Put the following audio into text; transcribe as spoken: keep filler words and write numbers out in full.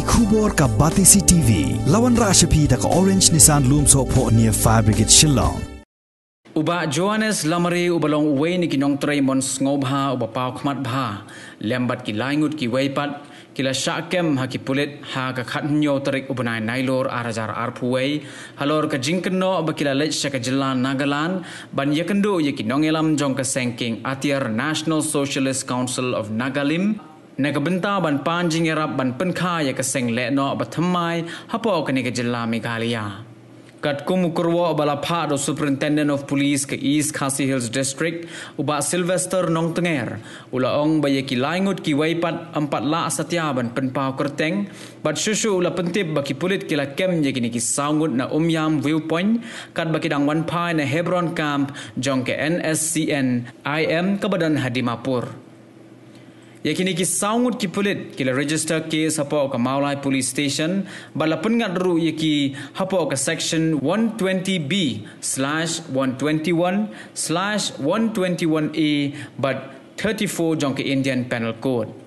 Khubor ka Batesi T V, la wanrah sha phi da ka Orange Nissan Lumsohphoh near Fire Brigade Shillong. U Bah Johannes Lamare uba long uwei na ki nongtrei mon sngewbha uba paw khmat bha lem bad ki lai ngut kiwei pat ki la shah kem ha ki pulit ha ka khathynñiew tarik u bnai Nailur ar hajar arphew wei, halor ka jingkynnoh ba ki la leit sha ka jylla Nagaland ban ïakynduh ïa ki nongïalam jong ka seng kieng atiar National Socialist Council of Nagalim na ka bynta ban pan jingïarap ban pynkha ïa ka seng lehnoh ba thymmai hapoh kane ka jylla Meghalaya. Katkum u kyrwoh ba la phah da u Superintendent of Police ka East Khasi Hills District, u Bah Sylvester Nongtnger, u la ong ba ïa ki lai ngut kiwei pat ym pat lah satia ban pynpaw kyrteng, bad shuh shuh u la pyntip ba ki pulit ki la kem ïa kine ki saw ngut na Umiam Viewpoint, katba ki dang wan phai na Hebron Camp jong ka N S C N I M kaba don ha Dimapur. Ïa kine ki saw ngut ki pulit ki la register case hapoh ka Mawlai Police Station bad la pynngat ruh ïa ki hapoh ka section one twenty B slash one twenty-one slash one twenty-one A bad thirty-four jong ka Indian Penal Code.